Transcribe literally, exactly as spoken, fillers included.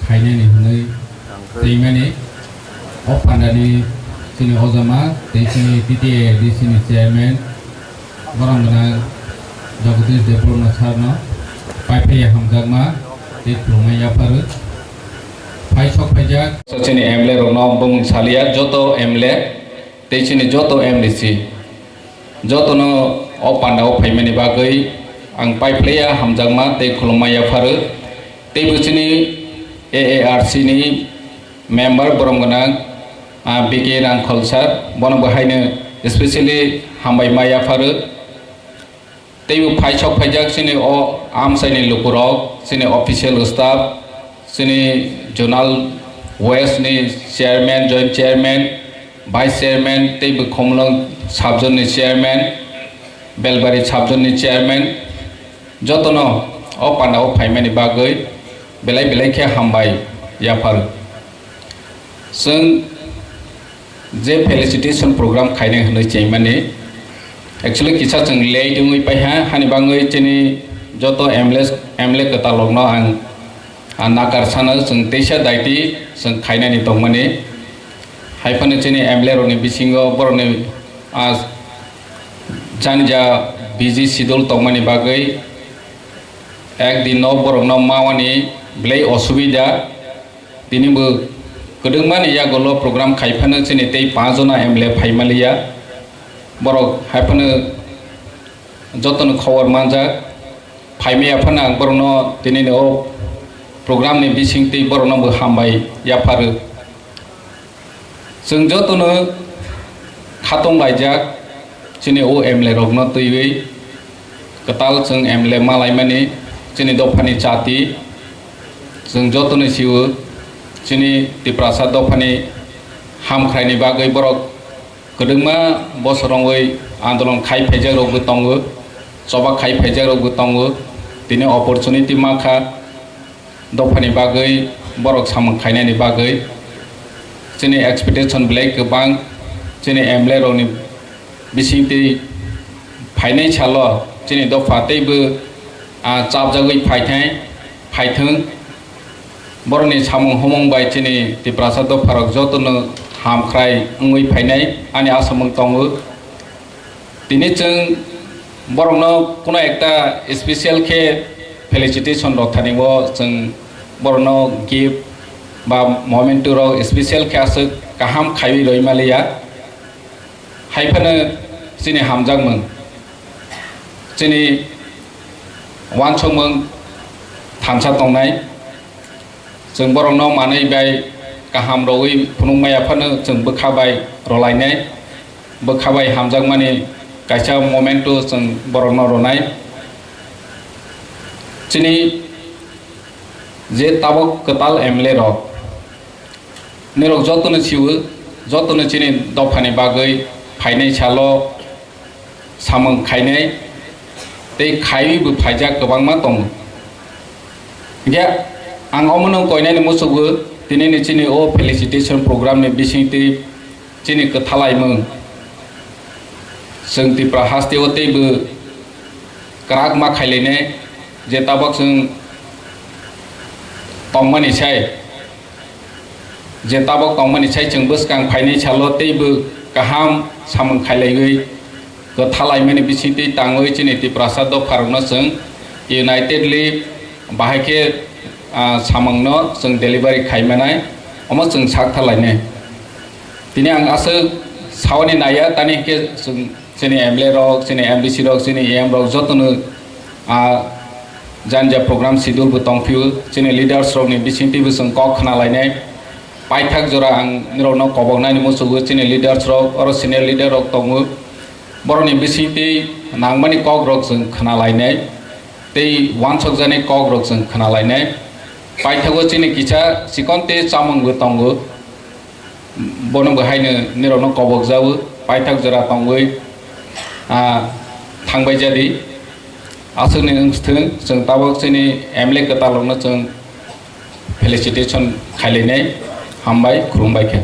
khainani hwnwi twi mani o pandani chini ojama tei chini T T A D C ni chairman borok gwnang Jagadish Debbarma sir no pai phaiya hamjakma tei khulumma yapharo. Phai sok phaijak. Chini M L A rokno bumung saliya, joto M L A tei chini joto M D C jotono o pandao phaimani bagwi ang pai phaiya hamjakma tei khulumma yapharo. Teibo chini A A R C ni member borom gwnang, ah, B K Rangkhol sir, bono bo haino specially hambai ma yapharo. Teibo phai sok phaijak chini o amchaini lukurok, chini official staff, chini zonal west ni chairman, joint chairman, vice chairman, teibo Khumulwng subzone ni chairman, Belbari subzone ni chairman, jotono o pandao phaimani bagwi belai belai khe hambai yapharo. Chwng je felicitation program khainai hwnwi chengmani, actually kisa chwng late wngwi paiha, hani bagwi chini joto M L A, M L A kwtal rokno ang, ah, nakar sano, chwng teisa daiti chwng khainani tongmani. Hai phano chini M L A rokni bisingo borokni, ah, jani ja busy schedule tongmani bagwi ek din no borokno mawani belai osubida. Tini bo kwdwngmani yagulo program khai phano chini tei panch jona M L A phai maliya. Borok hai phano jotono khobor manjak. Phai maya phano ang borokno tinini o program ni bising twi borokno bo hambai yapharo. Chwng jotono khatong laijak chini o M L A rokno twiwi kwtal chwng M L A malaimani chini dophani chati chwng jotono sio chini Tiprasa dophani hamkhraini bagwi borok kwdwngma bosor wngwi andolon khai phaijak rokbo tongo, choba khai phaijak rokbo tongo, tini opportunity mankha. Dophani bagwi borok samung khainani bagwi chini expectation belai kwbang, chini M L A rokni bisingtwi phainai salo chini dopha teibo, ah, chapjagwi phaithai, phaithwng. Borokni samung humung bai chini Tiprasa dopharok jotono hamkhrai wngwi phainai ani asamung tongo. Tini chwng borokno kuno ekta special khe felicitation rok thani o chwng borokno gift ba memento rok special khe aswk kaham khaiwi rwi maliya. Hai phano chini hamjakmung, chini uansukmung thansa tongnai. Chwng borokno manwi bai kaham rwui phunukmaya phano chwng bwkha bai rwlainai, bwkha bai hamjakmani kaisa momento chwng borokno rwnai. Chini je tabuk kwtal M L A rok, nirok jotono sio, jotono chini dophani bagwi phainai salo samung khainai tei khaiwi bo phaijak kwbangma tongo. Hinkhe ang omono koinani muchukgo, tinini chini o felicitation program ni bisingtwi chini kwthalaimung chwng Tipra hasteo teibo kwrak ma khailainai, je tabuk chwng tongmani sai. Je tabuk tongmani sai chwng bwskang phainai salo teibo kaham samung khailaiwi kwthalaimani bisingtwi tangwi chini Tiprasa dopharokno chwng unitedly bahai khe, ah, samungno chwng delivery khaimanai, omo chwng sak thalainai. Tini ang aswk saoni naiya, tani khe chwng chini M L A rok, chini M D C rok, chini E M rok jotono, ah, jani ja program schedule bo tongphio, chini leaders rokni bisingtwi bo chwng kok khna lainai. Paithak jora ang nirokno koboknani muchukgo, chini leaders rok, oro senior leader rok tongo, borokni bisingtwi nangmani kok rok chwng khna lainai, tei uansukjani kok rok chwng khna lainai. Paithago chini kisa chikon tei chamung bo tongo. Bono bo haino nirokno kobok jago, paithak jora tongwi, ah, thangbai jadi. Aswkni wngthwng, chwng tabuk chini M L A kwtalrokno chwng felicitation khailainai, hambai, khulumbai khe.